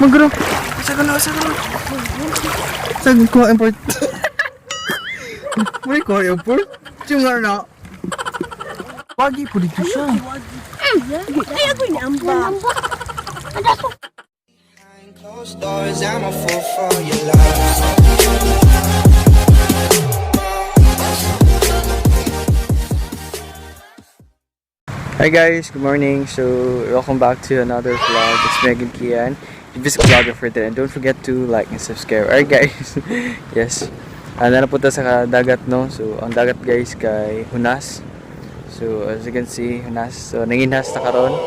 Magro. Asa ko na, asa ko na. Sa kuha import. May kuha import? Tingar na. Wagi po dito siya. Ay, ako ni Amba. Closed doors, I'm a fool for your love. Hi guys, good morning. So, welcome back to another vlog. It's Megan Kian, the best vlogger there. And don't forget to like and subscribe. Alright guys, yes. Na punta sa dagat, no? So, ang dagat guys kay Hunas. So, as you can see, Hunas. So, nanginhas na karon.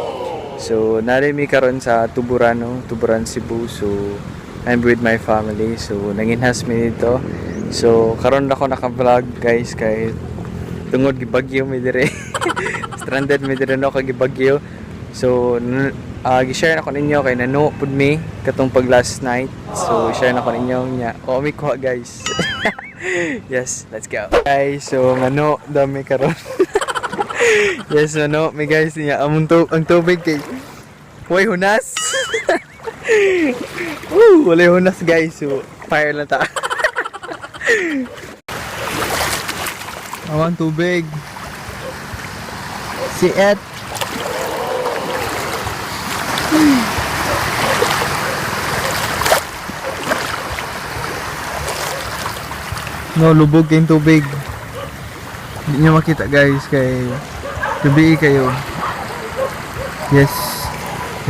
So, narimi karon sa Tuburan, no? Tuburan, Cebu. So, I'm with my family. So, nanginhas mi dito. So, karon ako naka-vlog guys kay tungod gibagyo mi dire. Stranded mi dire no kay gibagyo. So gi-share na ko ninyo kay nano pud mi katong pag last night. So share na ko ninyo nya. O mi kuha guys. Yes, let's go. Guys, so mano dami karon. Yes, mano mi guys niya among to ang tubig kay way hunas. Woo, walay hunas guys. So fire lang ta. Awang tubig. Si Ed. No, lubog kayong tubig. Hindi nyo makita guys kay gabi kayo. Yes.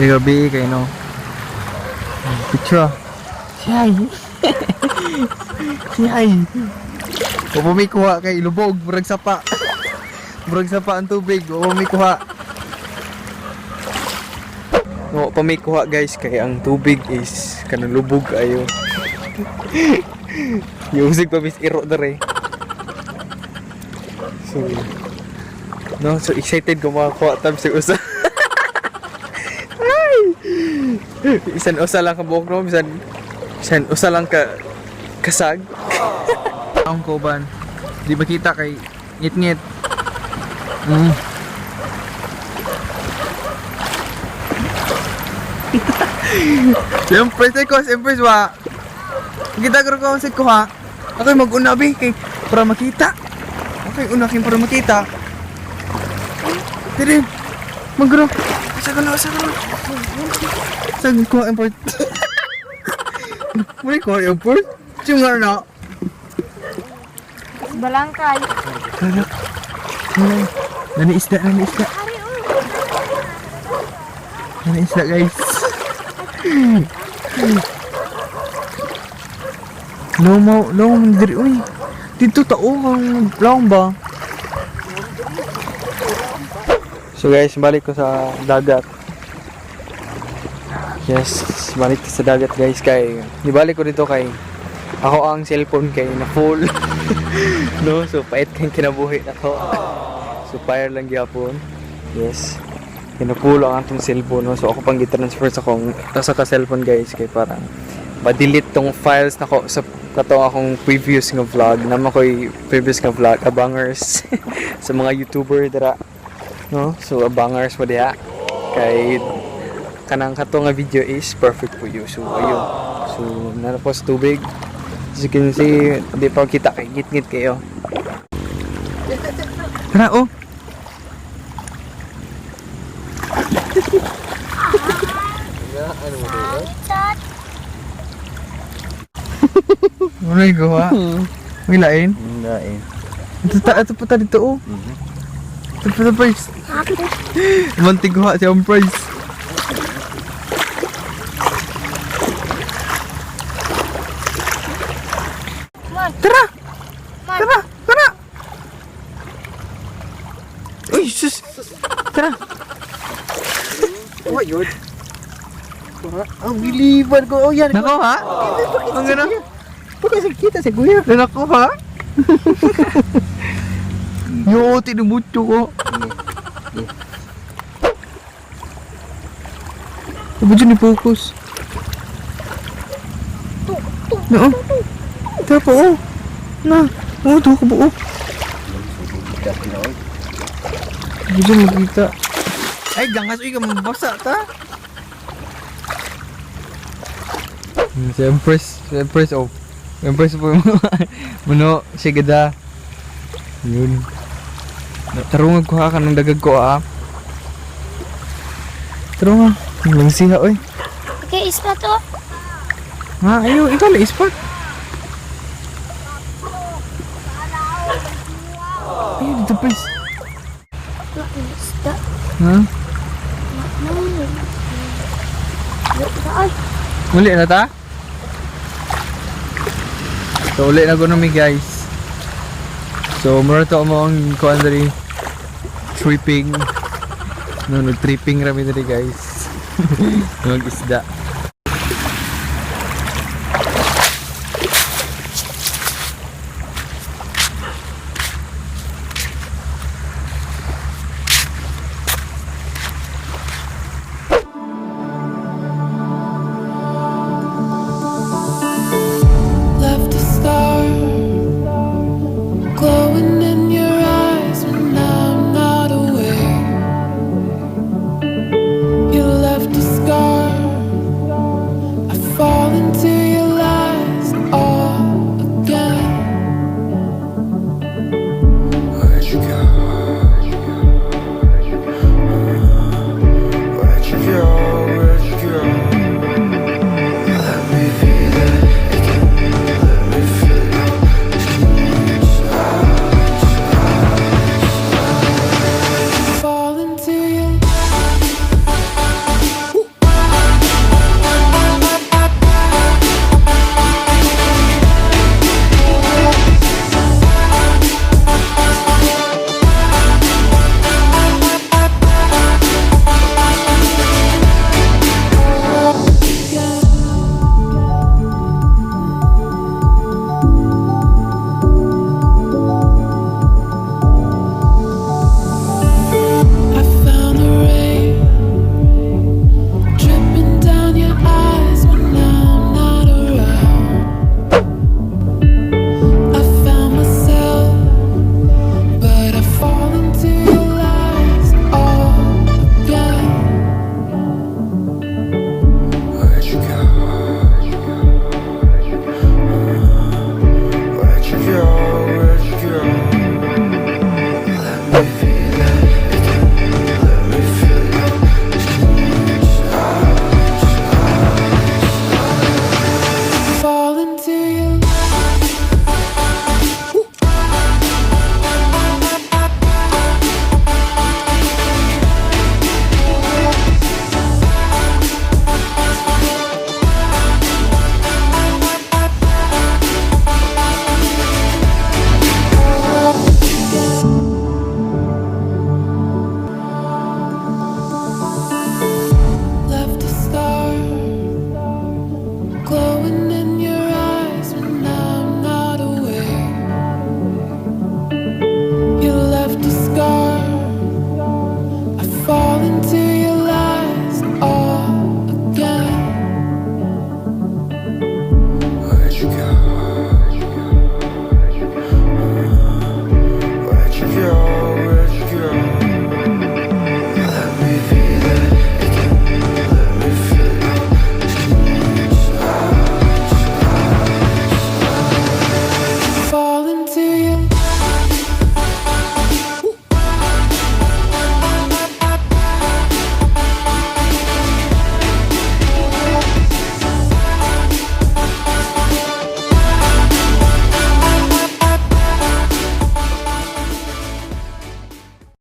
Kay gabi kayo no. Picture. Siyay. Siyay. Opo may kuha kay lubog, murag sapa. Murag sapa ang tubig, opo may kuha. No, pa may kuha guys kay ang tubig is kanang lubog ayo. Yusig pa bis iro dere. So, no, so excited ko makakuha tab sa usa. Ay! Bisan usa lang ka buok no, bisan bisan usa lang ka kasag. Ang kuban. Di ba kita kay ngit-ngit? Siyempre, ko, siyempre, wa. Kita ko ko sa kuha. Ako mag-una bi kay para makita. Okay, una kay para makita. Dire. Magro. Asa ko na, asa ko na. Sa kuha import. May kuha import? Tingar na. Balangkay. Kanak. Nani isda, nani isda. Nani isda guys. No mo, no mo diri uy. Dito tao ang long ba? So guys, balik ko sa dagat. Yes, balik ko sa dagat guys kay ibalik ko dito kay ako ang cellphone kay na full. No, so pait kay kinabuhi nako. So fire lang gyapon. Yes. Kinupulo ang atong cellphone no. So ako pang gi-transfer sa akong nasa ka cellphone guys kay parang ma-delete tong files nako sa katong akong previous nga vlog. Naman ko'y previous nga vlog abangers sa mga YouTuber dira. No? So abangers mo diha kay kanang kato nga video is perfect for you. So ayun. So nara po sa tubig. As you can see, di pa kita kay ngit-ngit kayo. Tara oh. Ano yung gawa? May lain? Lain. Ito, ta, ito pa ta dito oh. Ito pa ta price. Mantig guha si ang price. Tara! Tara! Tara! Uy, sus! Tara! Oh, yun. Ang biliban ko. Oh, yan. Nako ha? Ang gano'n? Pagka sa kita sa kuya. Nako ha? Yo, tinumucho ko. Abo dyan ni focus. No. Tara po, oh. Na. Oh, tuwa ka buo. Abo dyan magkita. Ay, gangas. Uy, mabasa ta. Si Empress, si Empress oh. Empress po yung muno, si gada. Yun. Tarungag ko ha, kanang dagag ko ah. Tarungag. Lang siya oy. Okay, ispa to. Ha, ayo, ikaw na ispat. Ayo, dito please. Isda. Ha? Ay, Uli na ta? So, uli na ko mi, guys. So, mura to mo ang kuan diri. Tripping. No, nag-tripping rami diri, guys. Mag-isda.